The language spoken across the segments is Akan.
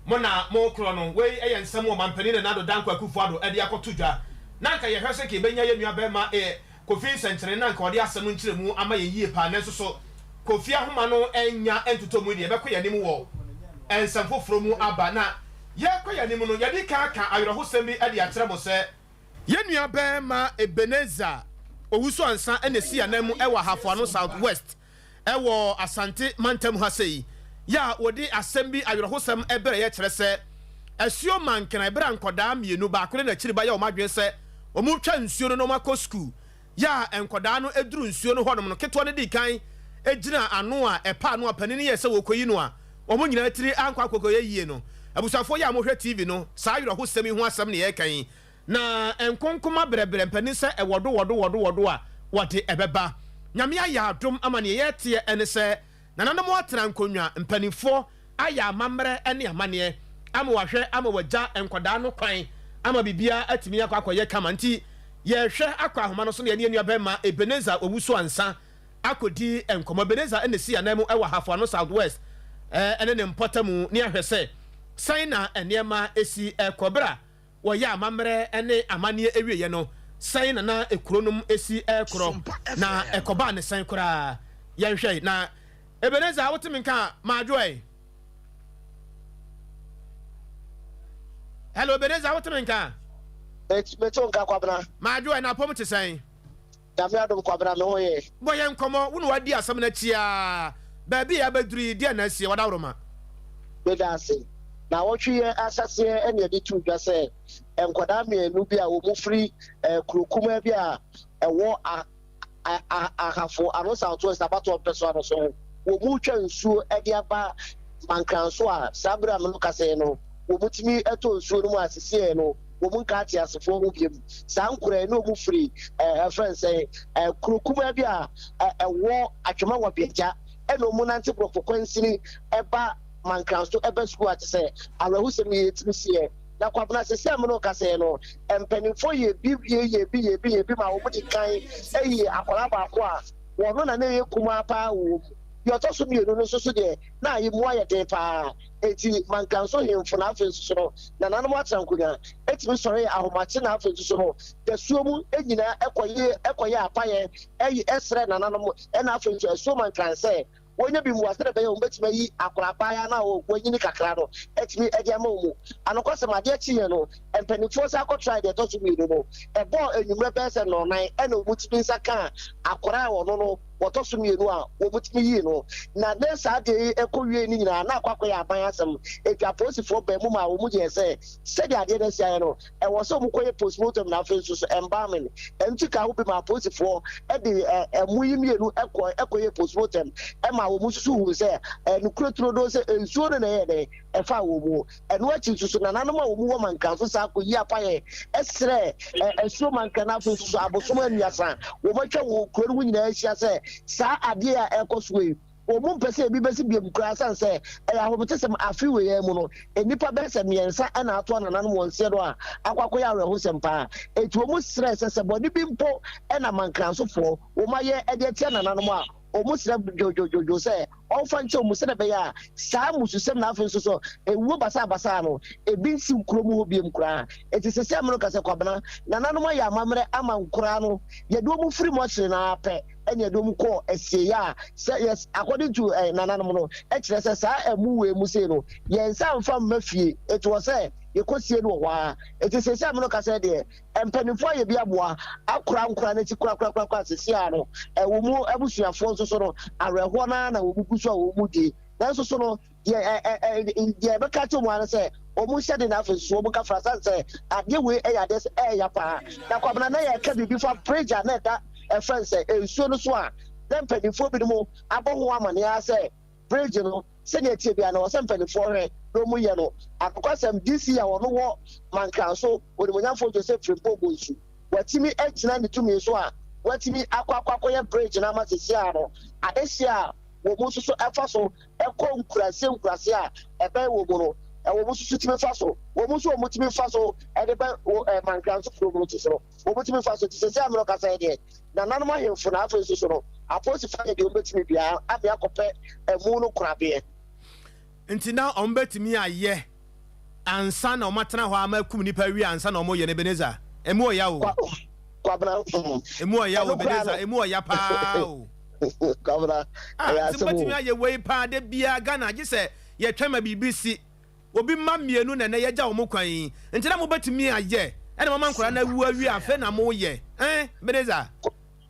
Mo na mokorɔ no. Wei yɛ nsɛm Ɔmanpanin Nana Addo Dankwa Akufo Addo de akɔto dwa. Na anka yɛhwɛ sɛ anka yɛbɛnya yɛn nua barima Kofi Nsɛnkyerɛnne na anka ɔde asɛm no nkyerɛmu ama yɛn yie paa. Nanso so Kofi ahoma no nnya ntotɔ mu yi deɛ, yɛbɛkɔ yɛn anim wɔ nsɛm foforɔ mu aba. Na yɛrekɔ yɛn anim no, yɛadi kan aka awerɛhosɛm bi de akyerɛ mo sɛ, Yɛn nua barima Ebenezer Owusu-Ansah na ɛsi yɛn ananmu wɔ Ahafo Ano South West wɔ Asante mantam ha sei yɛ a wɔde asɛm bi awerɛhosɛm brɛ yɛ kyerɛ sɛ asuo Mankena ɛberɛ a nkɔdaa mmienu baako ne n'akyiri ba yɛ wɔn adwene sɛ wɔretwa nsuo no na wɔakɔ sukuu yɛ a nkɔdaa no duru nsuo no hɔnom no ketewa no dii kan gyina ano a ɛpa ano a panin no yɛɛ sɛ wɔrekɔyi no a wɔn nyinaa tiri ankɔ akɔkɔyɛ yie no. Abusuafoɔ yɛ a mohwɛ TV no saa awerɛhosɛm yi ho asɛm na yɛreka yi. Na nkonkoma brɛbrɛ mpanin sɛ ɛwɔdo wɔdo wɔdo wɔdo a wɔde ɛbɛba. Nyame ayɛ adom ama neɛ yɛteɛ ɛne sɛ nananom atena nkonnwa, mpaninfoɔ ayɛ amammerɛ ne amaneɛ ama wahwɛ ama wagya nkwadaa no kwan ama biribiara atumi akɔ akɔyɛ kama nti yɛhwɛ akɔ ahoma no so na yɛne yɛn nua bɛrima Ebenezer Owusu Ansah akɔdi nkɔmmɔ. Ebenezer na ɛsi anan mu wɔ Ahafo Ano South West ɛne ne mpɔtamu ne ahwɛ sɛ sɛn na nneɛma ɛsi ɛkɔ berɛ a Wɔyɛ amammerɛ ne amanneɛ awieɛ no, sɛn na na kuro nom si rekorɔ, na ɛkɔbaa ne sɛn koraa? Yɛnhwɛ. Na Ebenezer, wote me nka a, madwo ɛ? Hello, Ebenezer, wote me nka a? Mete wo nka, Kwabena. Madwo ɛ, na apɔm te sɛn? Nyame adom Kwabena me ho ye. Bɔ yɛn nkɔmmɔ, wo na wadi asɛm no akyi aa, baabi a yɛabɛduru yi, deɛn na asie? Wadaworoma. Meda ase. Naawɔtwe yi ahyɛaseɛ na yɛde too dwa sɛ nkwadaa mmienu bi a wɔn firi kuro kumaa bi a ɛwɔ Ahafo Ano South West abatoɔ mpɛsoa no so no, wɔn retwa nsuo de aba Mankranso a saa berɛ a me no kasa yi no, wɔn tumi tɔ nsuo no mu a sesei no wɔn nka ateasefoɔ ho biom. Saa nkoraa yi na wɔn firi ɛfrɛ no sɛn, kuro kumaa bi a ɛwɔ Atwema Wabiagya ɛna wɔn nante borɔfo kwansini ɛba Mankranso ɛba sukuu a kyesɛ awerɛhosɛm yi ɛtumi siiɛ. Na Kwabena sesei a me ne wo kasa yi no, mpaninfoɔ yɛ bi wie yɛ bi yɛ bi yɛ bi ma wɔn di kan yii akwadaa baako a wɔn na na ɛyɛ kumaa paa wɔ wɔn mu. Deɛ ɔtɔ so mmienu no nso so deɛ na emu ayɛ den paa. Enti Mankanso hemfo na afei nso so no nananom atena nkonwa tumi sɔree ahomakye na afei nso so no dasuo mu nyinaa kɔyɛ kɔyɛɛ apayɛ srɛɛ nananom na afei nso asuo Mankran sɛ wɔnya bi mmoa sɛdeɛ ɛbɛyɛ wɔbɛtumi ayi akwadaa abaayewa no a wanyini kakra no atumi de ama wɔn. Anokwasɛm, adeɛ kyeeɛ no, mpanimfoɔ san kɔtrae deɛ ɛtɔ so mmienu no. Ɛbɔɔ anwummerɛ bɛyɛ sɛ nnɔnnan ɛna wɔtumi nsa kaa akwadaa a ɔno no wɔtɔ so mmienu a wɔtumi yii no. Na ne saa adeɛ yi kɔ wiei no nyinaa na akɔ akɔyɛ aban asɛm. Enti apolisifoɔ baa mu maa wɔn yɛɛ sɛ sɛdeɛ adeɛ no asi ayɛ no, ɛwɔ sɛ wɔkɔyɛ postmortem na afei nso so embalming. Ɛno nti kaa ho bi maa apolisifoɔ de ɛmo yi mmienu kɔe kɔyɛɛ postmortem maa wɔn nso so huu sɛ ɛyɛ nokorɛ turodoo sɛ nsuo no na ɛyɛɛ dɛn ɛfaa wɔn mu. Ɛno akyi nso so nananom a wɔn wɔ Mankran so saa kɔyii apaeɛ srɛɛ asuo Mankran na afei nso so abosom anuasa wɔn atwa wɔ kuro no ho nyinaa ahyia sɛ saa adeɛ a ɛrekɔ soɔ yi wɔn mpɛ sɛ ebi bɛsi biom koraa sane sɛ ɛyɛ ahometesɛm. Afe wei ara mu no nnipa bɛyɛ sɛ mmiɛnsa na ato anananom wɔn nseɛ no a akɔ akɔyɛ awerɛhosɛm paa. Enti wɔn srɛɛ sɛ sɛ bɔne bi mpo na Mankransofoɔ wɔn ayɛ de atia nananom a wɔn srɛ dwodwodwodwo sɛ ɔmfa nkyɛ wɔn sɛdeɛ ɛbɛyɛ a saa mmususɛm na afei nso so ewuo basaabasaa no ebi nsi kuro mu hɔ biom koraa. Enti seesei a me no ka sɛ Kwabena, nananom ayɛ amammerɛ ama nkoraa no, yɛde wɔn firi mɔkyere no ara pɛ ɛne yɛde wɔn kɔɔ asieeɛ a sɛ yes according to eh, nananom no ɛkyerɛ sɛ saa ɛmu wei mu sei no yɛn nsa mfa mma fie, eti wɔ sɛ yɛkɔsie no wɔ hɔ ara. Eti seesei a me no ka sɛ deɛ Mpanyimfo ayɛ bi aboa akora nkora no akyi korakorakorakora seesei ara no, wɔn mu abusuafoɔ nso so no, awerɛhoɔ no ara na wɔn gu so a wɔn di. Nanso so no, deɛ ɛ ɛ ɛ deɛ ɛbɛka akyerɛ wɔn ara ne sɛ wɔn nhyɛ den na afei nso wɔn nka fra sane sɛ adeɛ wei yɛ adeɛ sɛ ɛɛya paa. Na Kwabena na yɛreka biribi fa bridge a na ɛda ɛfrɛ no sɛ nsuo no so a na mpanimfoɔ binom abɔ ho amaneɛ ara sɛ Bridge no, sɛnea ɛteɛ biara no, ɛwɔ sɛ mpanimfoɔ hwɛ na wɔyɛ no. Anokwasɛm, DC a ɔno wɔ Mankranso, Onimuonyamfoɔ Joseph Frimpong Bonsu, watumi agyina ne tumi so a watumi akɔ akɔ akɔyɛ bridge no ama seesei ara no, adehyeɛ a wɔn nso so fa so kɔ nkuraase nkuraase a ɛbɛn wɔn mu no, wɔn nso so tumi fa so. Wɔn nso wɔtumi fa so de bɛ Mankranso kurom no nso so no. Wɔbɛtumi fa so te sɛ sɛ Amino kasa yi deɛ, nananom ahemfo na afei nso so no, apolisifo ayɛ deɛ wɔbɛtumi biara ame akɔpɛ amu no korabeɛ. Nti na wɔbɛtumi ayɛ. ansa na wɔatena hɔ ama akum nnipa awie ansa na wɔyɛ no, Ebenezer, emu ɔya o. Kwabena, hmm. Emu ɔya o, Ɛno koraa Ebenezer, no. emu ɔya paa o. Kwabena, Ah, ɛyɛ sɛ asɛm o. mobɛtumi ayɛ wei paa da biara Ghana gye sɛ yɛtwɛn ma biribi si. Obi mma mmienu na ɛnɛ yɛagya wɔn kwan yi, nti na mobɛtumi ayɛ ɛna moama nkwadaa no awu awie afei na moyɛ, eh, Ebenezer.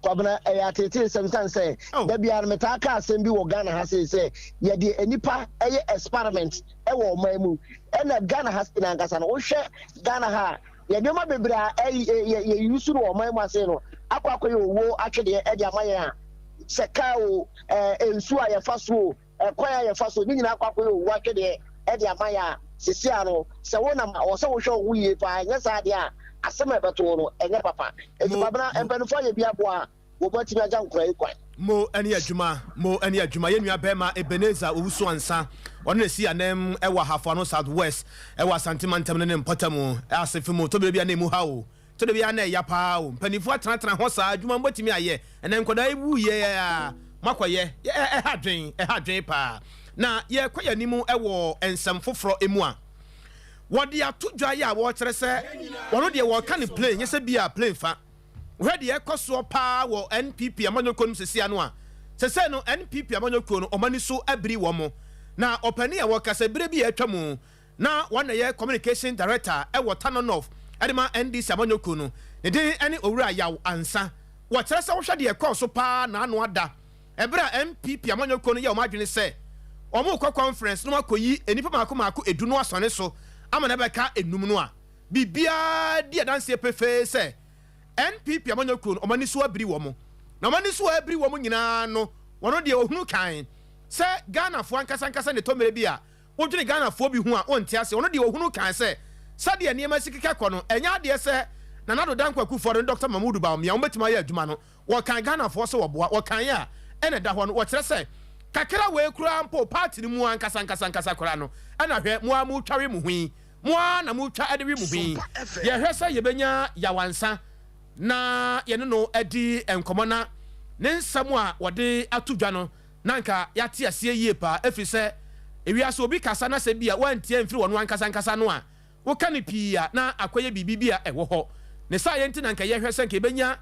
Kwabena, ɛyɛ ateeteesɛm sane sɛ Oh. da biara no metaa ka asɛm bi wɔ Ghana ha sei sɛ yɛde nnipa yɛ experiment wɔ ɔman mu. Ɛna Ghana ha sei no ankasa no, wohwɛ Ghana ha a, yɛ nneɛma bebree a yɛ yɛ use no wɔ ɔman mu ase no akɔ akɔyɛ owuo atwedeɛ de ama yɛn a, sɛ kaa o, ɛɛ nsuo a yɛfa so o, Ɛkwan a yɛfa so, ne nyinaa kɔ akɔyɛ owu ahwɛdeɛ de ama yɛn a, seesei ara no, sɛ wonam a, ɛwɔ sɛ wohwɛ wo ho yie paa, anyɛ saa deɛ a, asɛm a ɛbɛto wo no, ɛnyɛ papa. Enti Mo, Kwabena, mo. mpanimfoɔ ayɛ bi aboa a, wɔbɛtumi agya nkwadaa yi kwan. Mo ne adwuma, mo ne adwuma. Yɛn nua bɛɛma Ebenezer Owusu Ansah, ɔno na esi anam wɔ Ahafo Ano South West wɔ Asante Mantam no ne mpɔtam asefe mu. Tɔ bere bi a na emu ha o. Tɔ da bi a na ɛya paa o. Mpanyinfoɔ atenatena hɔ saa, adwuma mobɛtumi ayɛ. Ɛnɛ nkwadaa yi wu yɛ a, moakɔyɛ. Ɛha adwen, ɛha adwen paa. Na yɛkɔ yɛn anim wɔ nsɛm foforɔ mu a, wɔde ato dwa yi a wɔkyerɛ sɛ wɔn deɛ wɔka no plane, nyɛ sɛ bi a plane fa. Wohwɛ deɛ ɛkɔ soɔ paa wɔ NPP amanyɔkuo no mu sesia no a, sesei no NPP amanyɔkuo no wɔn ani so abiri wɔn. Na ɔpanin a wɔka sɛ berɛ bi a atwa mu na wɔn na ɛyɛ Communication Director wɔ Tano North de ma NDC amanyɔkuo no. Ne din ne Owura Yaw Ansah. Wɔkyerɛ sɛ wohwɛ deɛ ɛkɔɔ so paa naano ada ɛberɛ a NPP amanyɔkuo no yɛɛ wɔn adwene sɛ wɔrekɔ conference na wɔakɔyi nnipa mmaako mmaako edu no asɔne so ama no abɛka enum no a, biribiara di adanseɛ pefee sɛ NPP amanyɔkuo no wɔn ani so abiri wɔn. Na wɔn ani so a abiri wɔn nyinaa no, wɔn deɛ wɔhunu kan sɛ Ghanafoɔ ankasa ankasa na ɛtɔ mmerɛ bi a Wodwene Ghanafoɔ bi ho a wonte aseɛ. Ɔno deɛ ɔhunu kaa sɛ, sɛdeɛ nneɛma si keka kɔ no, ɛnyɛ adeɛ sɛ Nana Addo Dankwa Akufo-Addo ne Dɔkta Mahmood Bawumia wɔbɛtumi ayɛ adwuma no. Wɔkan Ghanafoɔ sɛ wɔboa. Wɔkaeɛ a ɛna ɛda hɔ no, wɔkyerɛ sɛ kakra wei koraa mpo party no mu ankasa ankasa ankasa koraa no, ɛna hwɛ, mo ara moretwa we mo ho yi. Mo ara na moretwa de we mo ho yi. Yɛhwɛ sɛ yɛbɛnya Yaw Ansah na yɛne no adi nkɔmmɔ na ne nsɛm a wɔde ato dwa no, na anka yɛate aseɛ yie paa, ɛfiri sɛ ewiase obi kasa na sɛ bia woantie amfiri ɔno ankasa ankasa ano a, woka no pii a na akɔyɛ biribi bi a ɛwɔ hɔ. Ne saayɛ nti na anka yɛhwɛ sɛ anka yɛbɛnya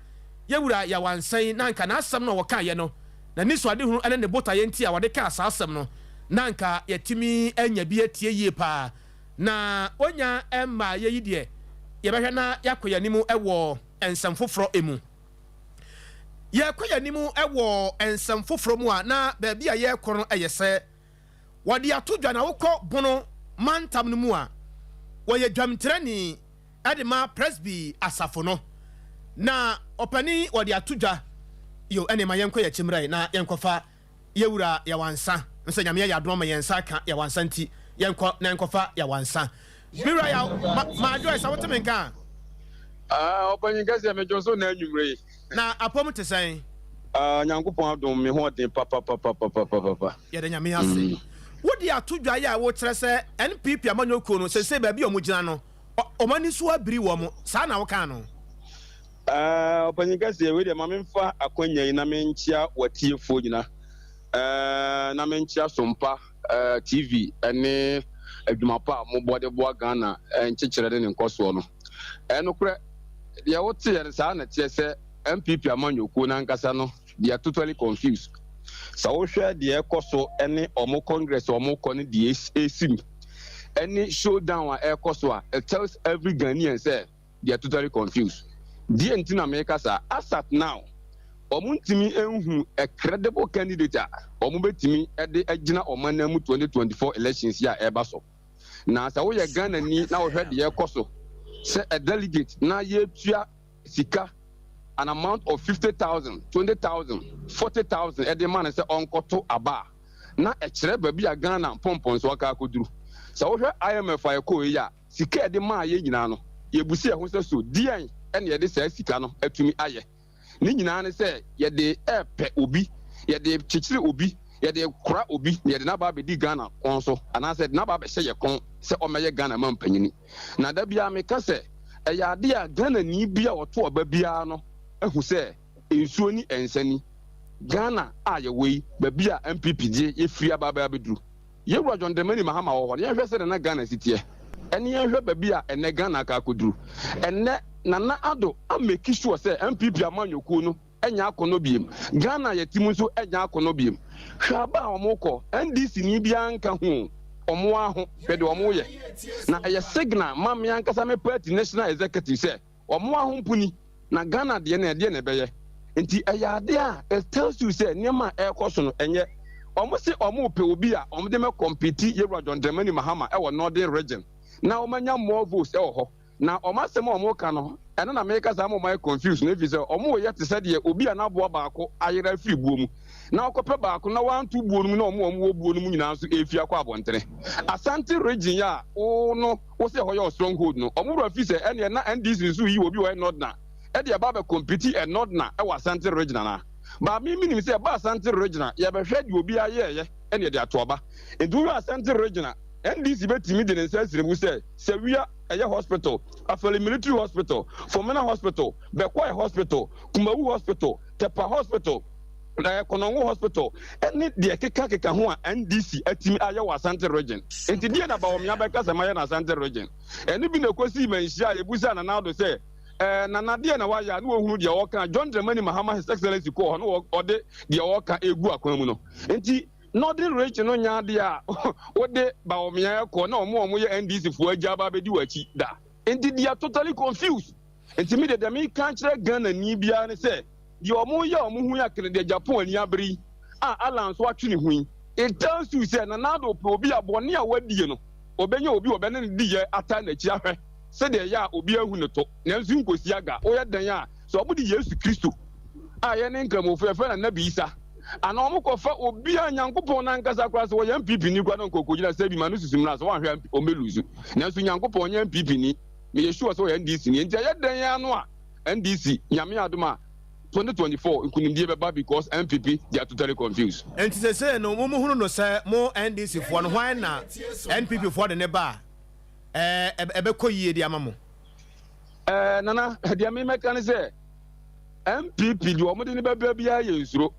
yɛn wura Yaw Ansah yi na anka n'asɛm no a ɔkaeɛ no, n'anisoadehunu ne ne botaeɛ nti a ɔde kaa saa asɛm no, na anka yɛatumi anya bi atie yie paa. Na ɔnya mmaeɛ yi deɛ, yɛbɛhwɛ na yɛakɔ yɛn anim wɔ nsɛm foforɔ mu. Yɛrekɔ yɛn anim wɔ nsɛm foforɔ mu a, na baabi a yɛrekɔ no yɛ sɛ wɔde ato dwa na wokɔ Bono mantam no mu a, wɔyɛ dwamtirani de ma Presby asafo no. Na ɔpanin wɔde ato dwa yo ɛne ma yɛnkɔ yɛn akyi mmerɛ na yɛnkɔfa Yɛwura Yawansa nsɛ Nyame ayɛ adom ama yɛn nsa aka Yawansa nti yɛnkɔ na yɛnkɔfa Yawansa. Me wura Yaw, ma, ma Joyce sɛ wote me nka a. Ah, ɔpanyin kɛseɛ medwo so na anwummere yi. Na apɔm te sɛn? Ah, Nyankopɔn adom me ho ɔden papapapapapapa. Yɛda Nyame ase. Wode ato dwa yi a wokyerɛ sɛ NPP amanyɔkuo no seesei baabi a wɔgyina no, wɔn ani so abiri wɔn, saa na wokaa no? Ɛɛ, ɔpanyin kɛseɛ, wei deɛ ma memfa akwanya yi na menkyea w'atiefoɔ nyina, ɛɛ, na menkyea Sompa ɛɛ, TV ne adwuma pa a mobɔ de boa Ghana nkyekyerɛ ne ne nkɔsoɔ no. Ɛɛ, nokorɛ, deɛ woteɛ no saa na ɛteɛ sɛ NPP amanyɔkuo no ankasa no, they are totally confused. Sɛ wohwɛ deɛ ɛkɔ so ne wɔn congress a wɔkɔ ne deɛ ɛsi mu ne showdown a ɛkɔ so a, it tells every Ghanaian sɛ they are totally confused. Deɛ nti na meka saa, as at now, wɔn ntumi nhu a credible candidate a wɔn bɛtumi de agyina wɔn anan mu 2024 elections yi a ɛreba so. Na sɛ woyɛ Ghanani na wohwɛ deɛ ɛkɔ so sɛ a delegate na yɛtua sika an amount of 50,000, 20,000, 40,000 ɛde ma no sɛ ɔnkɔto aba a, na ɛkyerɛ baabi a Ghana mpɔmpɔnso aka akɔduru. Sɛ wohwɛ IMF a ɛkɔɔ yi a, sika a ɛde maa yɛn nyinaa no, yɛbusa yɛn ho sɛ so deɛn na yɛde saa sika no atumi ayɛ? Ne nyinaa ne sɛ yɛde repɛ obi, yɛde kyekyere obi, yɛde kora obi na yɛde no aba abɛdi Ghana kɔn so anaasɛ yɛde no aba abɛhyɛ yɛn kɔn sɛ ɔmmɛyɛ Ghana mampanyini. Na da biara meka sɛ ɛyɛ adeɛ a Ghanani bi a ɔto aba biara no ahu sɛ nsuo ni nsa ni. Ghana a yɛwɔ yi, baabi a NPP gye yɛfiri aba abɛduru. Yɛwura John Dramani Mahama wɔ hɔ no, yɛnhwɛ sɛdeɛ na Ghana si teɛ. Ɛne yɛnhwɛ baabi a ɛnnɛ Ghana akɔ akɔduru. Ɛnnɛ Nana Addo ameki sure sɛ NPP amanyɔkuo no nyɛ akɔnnɔ biem. Ghana a yɛte mu nso nyɛ akɔnnɔ biem. Hwɛ aba a wɔkɔ, NDC ni biara nka ho o, wɔn ara ho, hwɛ deɛ wɔyɛ. Na ɛyɛ signal ma me ankasa me party national executive sɛ wɔn ara ho mpo ni, na Ghana deɛ no ɛdeɛ na ɛbɛyɛ. Nti ɛyɛ adeɛ a it tells you sɛ nneɛma a ɛrekɔ so no ɛnyɛ. Wɔn se wɔrepɛ obi a wɔde mɛ compete Yewura John Dramani Mahama wɔ Northern region na wɔanya more votes wɔ hɔ. Na wɔn asɛm a wɔreka no, ɛno na mereka saa ama wɔayɛ confused no, efisɛ wɔreyɛ te sɛ deɛ obi a n'aboa baako ayera afiri buo mu, na ɔkɔpɛ baako na wanto buo no mu na wɔn a wɔwɔ buo no mu nyinaa nso refi akɔ abɔntene. Asante region yi a wo no wo sɛ ɛhɔ yɛ wo stronghold no, wɔn werɛ afi sɛ ɛneɛ na NDC nso reyi obi a ɔyɛ Northerner de ɛba abɛ compete a Northerner wɔ Asante region anaa? But me menim sɛ ɛba Asante region a, yɛbɛhwɛ deɛ obiara yɛɛyɛ ɛne yɛde ato aba. Nti wohwɛ Asante region a, NDC bɛtumi de ne nsa asiri mu sɛ Sawia, ɛyɛ hospital, Afali Military Hospital, Fomena Hospital, Bekwai Hospital, Kumawu Hospital, Tepa Hospital, ɛɛ Konongo Hospital ɛne deɛ ɛkeka keka ho a NDC atumi ayɛ wɔ Asante Region. Nti deɛ na Bawumia bɛka sɛ mayɛ no Asante Region? Ɛno bi na ɛkɔsii manhyia a yɛbusaa Nana Addo sɛ ɛɛ Nana deɛ na wayɛ a na wɔhunu deɛ ɔka a John Dramani Mahama His Excellency kɔɔ hɔ na ɔde deɛ ɔka ɛgu akwan mu no. Nti Northern Region no nyɛ adeɛ a wode Bawumia kɔ na wɔn a wɔyɛ NDC foɔ agya aba abɛdi w'akyi da. Nti they are totally confused. Nti me deɛ deɛ meka akyerɛ Ghana ni biara ne sɛ deɛ wɔn yɛ wɔn ho yi akene deɛ Japan ani abere yi a Alan nso atwe ne ho yi, it tells you sɛ Nana Addo pɛ obi a bɔne a wadie no ɔbɛnya obi a ɔbɛne no diyɛ ataa n'akyi ahwɛ sɛdeɛ ɛyɛ a obi ahu ne to. Nanso nkosi aga woyɛ dɛn a sɛ wɔde Yesu Kristo a yɛne Nkramofo yɛfrɛ no Anabi Isa anaa wɔn kɔfa obi a Nyankopɔn n'ankasa koraa sɛ wɔyɛ NPP ni koraa na nka okogyina sɛ bi ma no susu mmra sɛ wɔanhwɛ a wɔn bɛ lose nanso Nyankopɔn ɔnyɛ NPP ni meyɛ sure sɛ ɔyɛ NDC ni nti ɛyɛ dɛn ano a NDC Nyame adom a 2024 nkunimdie bɛba because NPP they are totally confused. Nti sesei no mo hunu no sɛ mo NDC foɔ no hwan na NPP foɔ de ne ba a ɛbɛkɔ yie de ama mo? Ɛɛ Nana deɛ me mɛka ne sɛ NPP deɛ wɔn de ne bɛba biara yɛ nsuro.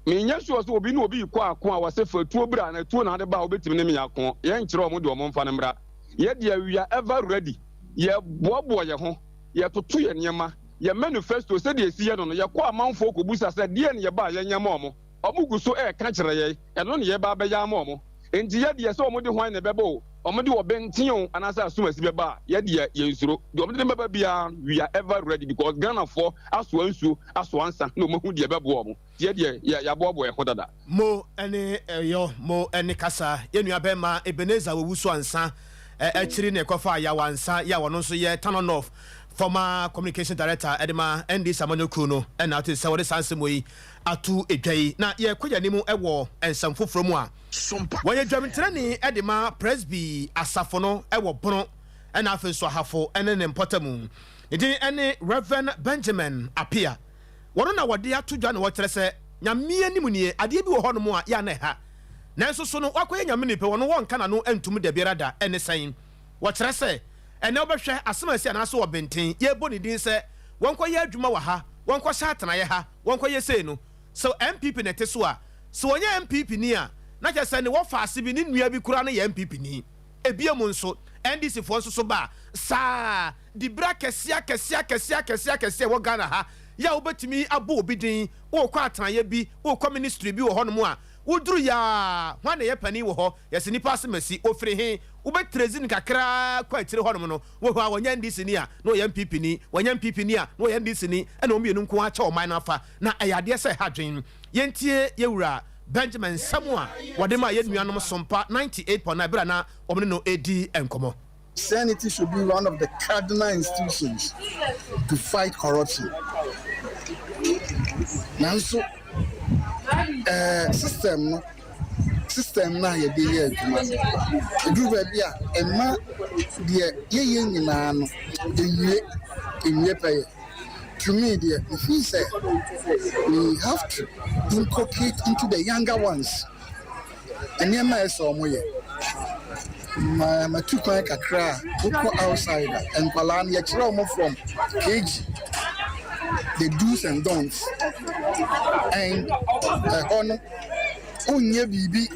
Menyɛ sure sɛ obi ne obi rekɔ ako a wɔsɛ fa tuo bra na tuo na ade ba a wobɛtumi ne me ako. Yɛnkyerɛ wɔn deɛ wɔn mfa no mmra. Yɛ deɛ we are ever ready. Yɛboaboa yɛn ho, yɛtoto yɛn nneɛma, yɛn manifesto sɛdeɛ ɛsi yɛ no no, yɛkɔ amanfoɔ kɔbusa sɛ deɛn na yɛba a yɛnyɛ ma wɔn. Wɔn gu so reka kyerɛ yɛn, ɛno na yɛreba abɛyɛ ama wɔn. Enti yɛ deɛ sɛ wɔn de hwan na ɛbɛba o, wɔn de ɔbɛnten o anaasɛ asomasi bɛba a, yɛ deɛ yɛnsuro. Deɛ wɔn de no bɛba biara, we are ever ready because Ghanafoɔ asoa nsuo, asoa nsa na wɔn ahu deɛ ɛbɛboa wɔn. Nti yɛ deɛ yɛ yɛaboaboa yɛn ho dada. Mo ne yɔ, mo ne kasa. Yɛn nua bɛɛma Ebenezer Owusu Ansah akyiri na ɛkɔfaa Yaw Ansah yi a ɔno nso yɛ Tano North former communication director de ma NDC amanyɔkuo no na ate sɛ wɔde saa nsɛm wei ato dwa yi. Na yɛkɔ yɛn anim wɔ nsɛm foforɔ mu a, wɔyɛ dwamtenani de ma Presby asafo no wɔ Bono na afei nso Ahafo ne ne mpɔtamu. Ne din ne Rev. Benjamin Appiah. Wɔno na wɔde ato dwa na wɔkyerɛ sɛ Nyame anim nie, adeɛ bi wɔ hɔnom a yɛ a na ɛha. Nanso so no wakɔyɛ Nyame nipa, ɔno wɔnka n'ano ntom dabiara da, ɛne sɛn? Wɔkyerɛ sɛ ɛnnɛ wobɛhwɛ asɛm a asi anaasɛ ɔbenten, yɛrebɔ ne din sɛ wɔnkɔyɛ adwuma wɔ ha, wɔnkɔhyɛ atenaeɛ ha, wɔnkɔyɛ sei no, sɛ NPP na ɛte so a, sɛ ɔnyɛ NPP ni a, na kyerɛ sɛ ne wɔfaase bi, ne nua bi koraa no yɛ NPP ni. Ebiem nso, NDC foɔ nso so ba a, saa ara, dibere akɛseɛ akɛseɛ akɛseɛ akɛseɛ akɛseɛ a ɛwɔ Ghana ha yi a wobɛtumi abɔ obi din, worekɔ atenaeɛ bi, worekɔ ministry bi wɔ hɔnom a, woduru yɛ a, hwan na ɛyɛ panin wɔ hɔ? Yɛse nipa asemasi, ofiri he? Wobɛtrezi no kakra kɔ akyire hɔnom no, wohu a ɔnyɛ NDC ni a, na ɔyɛ NPP ni, ɔnyɛ NPP ni a, na ɔyɛ NDC ni, ɛna wɔn mmienu nko ara kyɛ ɔman no afa. Na ɛyɛ adeɛ sɛ ɛha adwene. Yɛntie yɛn wura Benjamin nsɛm a wɔde maa yɛn nuanom Sompa 98.9 berɛ a na wɔne no redi nkɔmmɔ. Christianity should be one of the cardinal institutions to fight corruption. Nanso ɛɛ system no system no a yɛde yɛ adwuma no, ɛduru baabi a ɛma deɛ yɛyɛ nyinaa no ɛnwie ɛnwie pɛyɛ. To me deɛ, me feel sɛ we have to inculcate into the younger ones nneɛma a ɛsɛ wɔn yɛ. Ma matu kwan kakra a wokɔ outside a nkwadaa no yɛkyerɛ wɔn from KG the do's and don'ts and ɛhɔ no wonyɛ biribi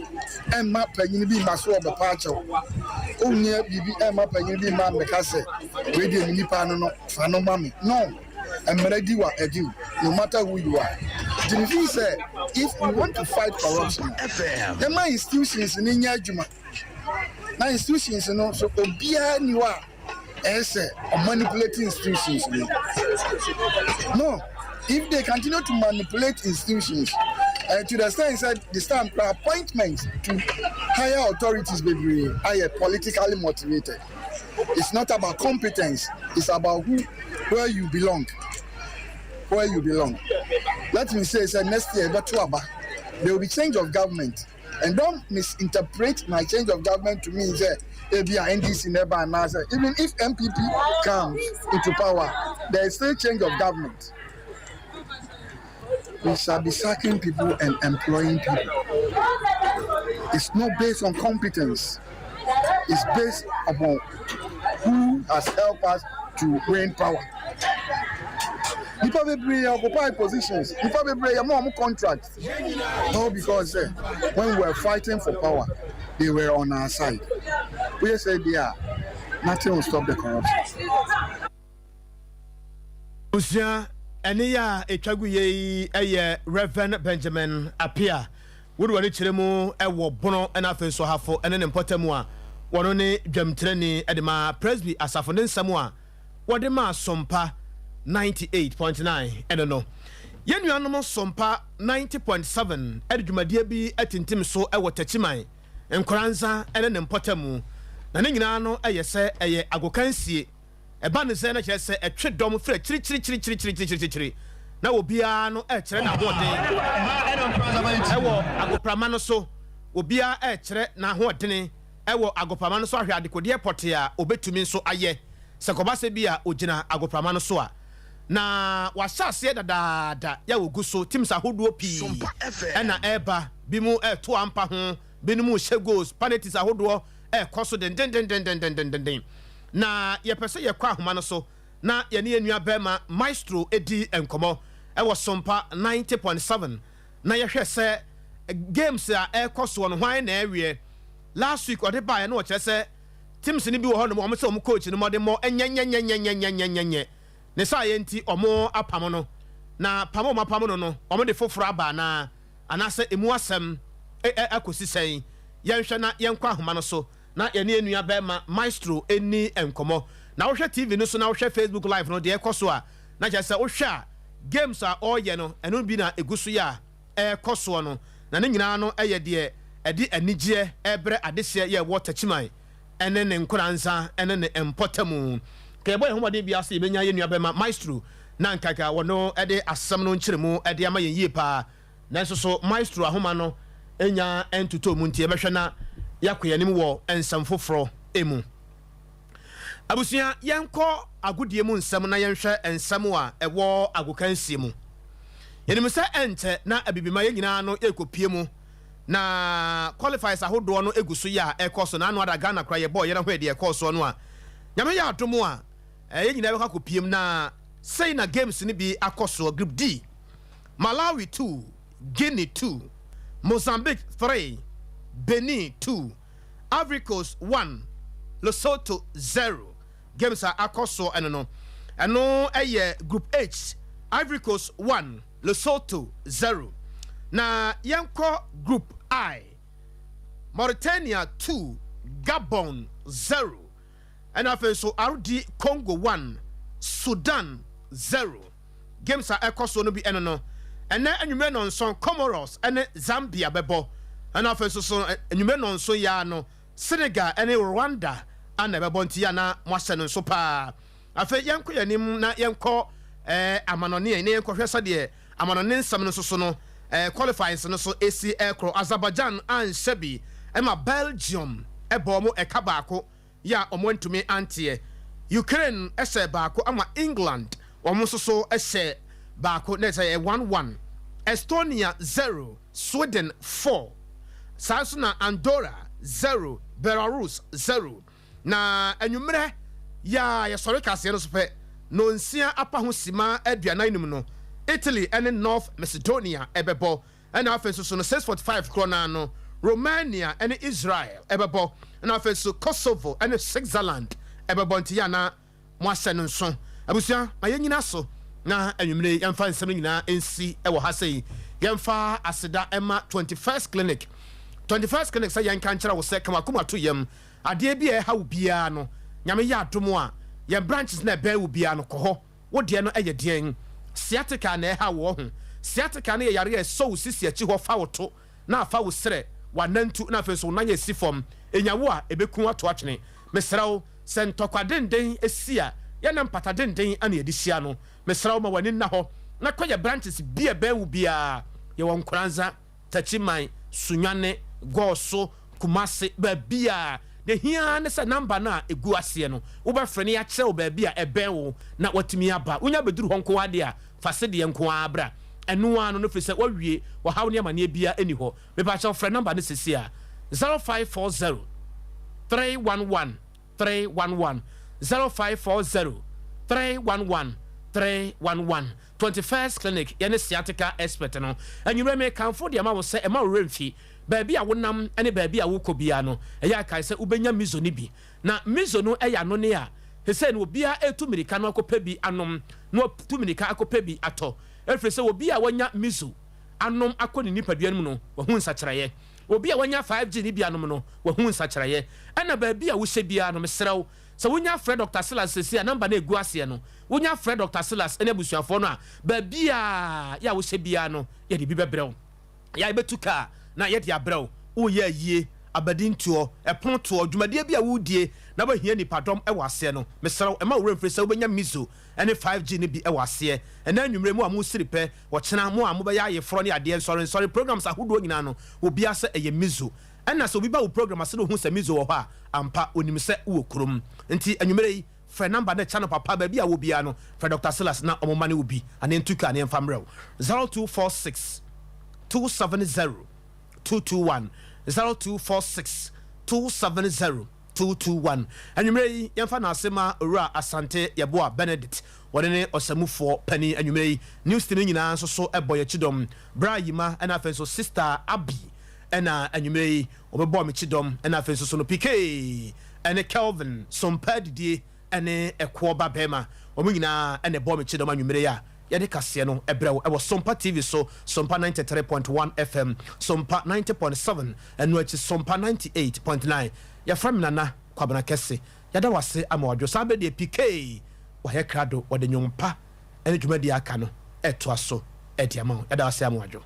mma panyin bi mma so ɔbɛpa akyɛw. Wonyɛ biribi ɛmma panyin bi mma mmɛka sɛ wei deɛ me nipa no no fa no ma me. No, mmara di wa adi wo no matter who you are. Nti me feel sɛ if we want to fight corruption a, yɛma institutions no nyɛ adwuma. Na institutions no so obiara nni hɔ a ɛyɛ sɛ ɔmanipulate institutions no. No, if they continue to manipulate institutions uh, to the extent sɛ this time kora appointment to higher authorities bebree ayɛ politically motivated. It's not about competence, it's about who where you belong. Where you belong. Let me say, sɛ next year ɛbɛto aba, there will be change of government. And don't misinterpret my change of government to mean sɛ ebi a NDC na ɛba anaasɛ even if NPP comes into power, there is still change of government. We shall be sacking people and employing people. It's not based on competence. It's based upon who has helped us to win power. Nipa bebree occupy positions. Nipa bebree yɛ mo ɔmo contract. All because when we were fighting for power, they were on our side. We say they are, nothing will stop the corruption. Abusua, ɛne yɛ a ɛtwa gu yɛ yi yɛ Rev. Benjamin Appiah. Wode w'ani kyerɛ mu wɔ Bono ne afei nso Ahafo ne ne mpɔtam a, wɔno ne dwamtirani de ma Presby asafo ne nsɛm a wɔde maa Sompa 98.9 ɛno no. Yɛn nuanom Sompa 90.7 de dwumadie bi atintim so wɔ Takyiman, Nkoranza ne ne mpɔtam, na ne nyinaa no yɛ sɛ ɛyɛ agokansie. Ɛba no sɛ na kyerɛ sɛ ɛtwe dɔm firi akyirikyirikyirikyirikyirikyiri na obiara no rekyerɛ n'ahoɔden wɔ agoprama no so. Obiara rekyerɛ n'ahoɔdene wɔ agoprama no so ahwɛ adekodeɛ pɔtee a ɔbɛtumi nso ayɛ sɛ kɔba sɛ bi a ɔgyina agoprama no so a. Na wɔahyɛ aseɛ dadaada yɛ a wɔgu so. Teams ahodoɔ pii na ɛreba, binom reto ampa ho, binom rehyɛ goals, penalties ahodoɔ rekɔ so dendendendendendenden. Na yɛpɛ sɛ yɛkɔ ahoma no so na yɛne yɛn nua barima Maestro di nkɔmmɔ wɔ Sompa 90.7 na yɛhwɛ sɛ games a ɛrekɔ soɔ no hwan na ɛreweɛ. Last week ɔde baeɛ na ɔkyerɛ sɛ teams no bi wɔ hɔnom wɔn sɛ wɔn coach no mmɔdemmɔ nyɛnyɛnyɛnyɛnyɛnyɛnyɛ ne saa yɛ nti wɔn apam no na pam a wɔn apam no no wɔn de foforɔ aba anaa anaasɛ emu asɛm akɔsi sɛn. Yɛnhwɛ na yɛnkɔ ahoma no so na yɛne yɛn nua bɛrima Maestro nni nkɔmmɔ. Na wohwɛ TV no so na wohwɛ Facebook live no deɛ ɛkɔ so a, na kyerɛ sɛ wohwɛ a games a ɔreyɛ no ɛno bi na ɛgu so yɛ a ɛrekɔ soɔ no. Na ne nyinaa no yɛ deɛ ɛde anigyeɛ rebrɛ adehyeɛ yɛ ɛwɔ Takyiman ne ne nkoranza ne ne mpɔtamu. Nka yɛbɔ yɛn ho mmɔden biara sɛ yɛbɛnya yɛn nua bɛrima Maestro na nka nka wɔno de asɛm no nkyerɛmu de ama yɛn yie paa. Nanso so Maestro ahoma no nnya ntotɔɔ mu nti yɛbɛhwɛ na yɛakɔ yɛn anim wɔ nsɛm foforɔ mu. Abusua, yɛnkɔ agodie mu nsɛm na yɛnhwɛ nsɛm a ɛwɔ agokansie mu. Yɛnim sɛ ɛnkyɛ na Abibima yɛn nyinaa no yɛrekɔpie mu na qualifiers ahodoɔ no gu so yɛ a ɛrekɔ so. Na ano ada Ghana koraa yɛbɔɔ yɛn ho deɛ ɛkɔɔ soɔ no a, Nyame yɛ adom a yɛn nyinaa bɛkɔ akɔpie mu. Na sei na games no bi akɔ soɔ. Group D, Malawi 2, Guinea 2, Mozambique 3, Benin 2, Ivory Coast 1, Lesotho 0. Games a akɔ soɔ ɛno no, ɛno yɛ Group H, Ivory Coast 1, Lesotho 0. Na yɛnkɔ Group I, Mauritania 2, Gabon 0. Ɛna afei nso RD Congo 1, Sudan 0. Games a ɛkɔ soɔ no bi ɛno no, ɛnɛ anwummerɛ nnɔnson Comoros ne Zambia bɛbɔ, ɛna afei nso so anwummerɛ nnɔnson yi ara no Senegal ne Rwanda na ɛbɛbɔ, nti yɛ a na moahyɛ no nso paa. Afei yɛnkɔ yɛn anim na yɛnkɔ eh, amanɔne na yɛnkɔhwɛ sɛdeɛ amanɔne nsɛm no nso so no eh, qualifiers no so ɛsi ɛkorɔ. Azerbaijan anhyɛ bi ɛma Belgium ɛbɔɔ mo ɛka baako yɛ a wɔn antumi anteɛ. Ukraine hyɛɛ baako ama England wɔn nso so hyɛɛ baako na ɛsɛ ɛyɛ 1-1. Estonia 0, Sweden 4. Saa nso na Andorra 0, Belarus 0. Na anwummerɛ yɛ a yɛsɔre kaseɛ no so pɛ, nonsia apa ho sima 45 no, Italy ne North Macedonia bɛbɔ. Ɛna afei nso so no 6:45 korɔ no ara no, Romania ne Israel ɛbɛbɔ, ɛna afei nso Kosovo ne Switzerland ɛbɛbɔ. Nti yɛ ana mo ahyɛ no nso. Abusua, ma yɛnyina so na anwummere yɛmfa nsɛm no nyinaa nsi wɔ ha sei. Yɛmfa aseda ɛma 21st Clinic. 21st Clinic sɛ yɛnka nkyerɛ wo sɛ kamakoma to yam adeɛ bi a ɛha wo biara no, Nyame yɛ adom a, yɛn branches na ɛbɛn wo biara no, kɔ hɔ. Wo deɛ no ɛyɛ deɛn? Sciatica na ɛha wo ho? Sciatica no yɛ yare a ɛsɔ wo sisi akyi hɔ, fa wo to na afa wo serɛ, wanantu, na afei nso wo nan esi fam. Enya wo a, ɛbɛku ato atwene. Mesrɛ wo, sɛ ntɔkwa denden esi a, yɛna mpata denden ana yɛde hyia no. Mesrɛ wo, ma w'ani nna hɔ na kɔ yɛ branches bi a ɛbɛn wo biara. Yɛwɔ Nkoranza, Takyiman, Sunyani, Gɔɔso, Kumase, baabi a deɛ hia ne sɛ number no a ɛgu aseɛ no, wobɛfrɛ no, yɛakyerɛ wo baabi a ɛbɛn wo na watumi aba. Wonya bɛduru hɔ nko adeɛ a, fa sedeɛ nko ara bra. Ɛno ara no firi sɛ wawie, wɔhaw ne amanneɛ biara ɛni hɔ. Mepakyɛw, frɛ number no sisi a, 0540 311 311, 0540 311 311. 21st Clinic, yɛne sciatica expert no. Anwummerɛ mekamfo deɛ ma wo sɛ ɛma wo werɛ mfi baabi a wonam ne baabi a wokɔ biara no, ɛyɛ akae sɛ wobɛnya miso no bi. Na miso no ɛyɛ anone a sɛ no obiara ɛtu mmirika no akɔpɛ bi anom na watu mmirika akɔpɛ bi atɔ, ɛfiri sɛ obi a wanya miso anom akɔ ne nipadua no mu no, wahu nsakyerɛeɛ. Obi a wanya 5G ne bi anom no, wahu nsakyerɛeɛ. Ɛna baabi a wohyɛ biara no, mesrɛ wo sɛ wonya frɛ Dr Silas sɛsi a, number no ɛgu aseɛ no, wonya frɛ Dr Silas ne abusuafoɔ no a, baabi a yɛ a wohyɛ biara no, yɛde bi bɛbrɛ wo. Yɛ a yɛbɛtu kaa na yɛde abrɛ wo. Woyɛ ayie, abadintoɔ, ɛpono toɔ, dwumadie bi a wodie na wobɛhia nipadɔm wɔ aseɛ no, mesrɛ wo, ɛma wo werɛ mfiri sɛ wobɛnya miso ne 5G no bi wɔ aseɛ. Ɛnɛ anwummerɛ mu a mosiri pɛ, wɔkyena mo a mobɛyɛ ayeforɔ ne adeɛ, nsɔre programs ahodoɔ nyinaa no, obiara sɛ ɛyɛ miso. Ɛna sɛ obi ba wo program ase na ohu sɛ miso wɔ hɔ a, ampa onim sɛ wowɔ kurom. Nti anwummerɛ yi, frɛ number no, ɛkyɛ no papa. Baabi a wɔ biara no, frɛ Dr Silas na ɔmo ma ne wo bi anaa ntu kaa ne yɛmfa mmerɛ wo. 0246 270 221, 0246 270 221. Anwummerɛ yi, yɛmfa n'ase ma Owura Asante Yɛboa Benedict, wɔne ne ɔsɛmufoɔ panin. Anwummerɛ yi, news team no nyinaa nso so ɛbɔ yɛkyi dɔm, bra yima, ɛna afei nso Sister Abi, ɛna anwummerɛ yi wɔbɛbɔ me kyi dɔm, ɛna afei nso so no PK ɛne Kelvin Sompa Didie ɛne ɛkoɔ ba bɛrima, wɔn nyinaa ɛna ɛbɔ me kyi dɔm. Anwummerɛ yi a yɛde kaseɛ no ɛbrɛ wo ɛwɔ Sompa TV so, Sompa 93.1 FM, Sompa 90.7, ɛno akyi Sompa 98.9. Yɛfrɛ me Nana Kwabena Kɛse. Yɛda wase ama wadwo saa bɛ deɛ. PK wayɛ krado, wɔde nnwom pa ɛne dwumadie aka no ɛtoa so ɛde ama wo. Yɛda wase ama wadwo.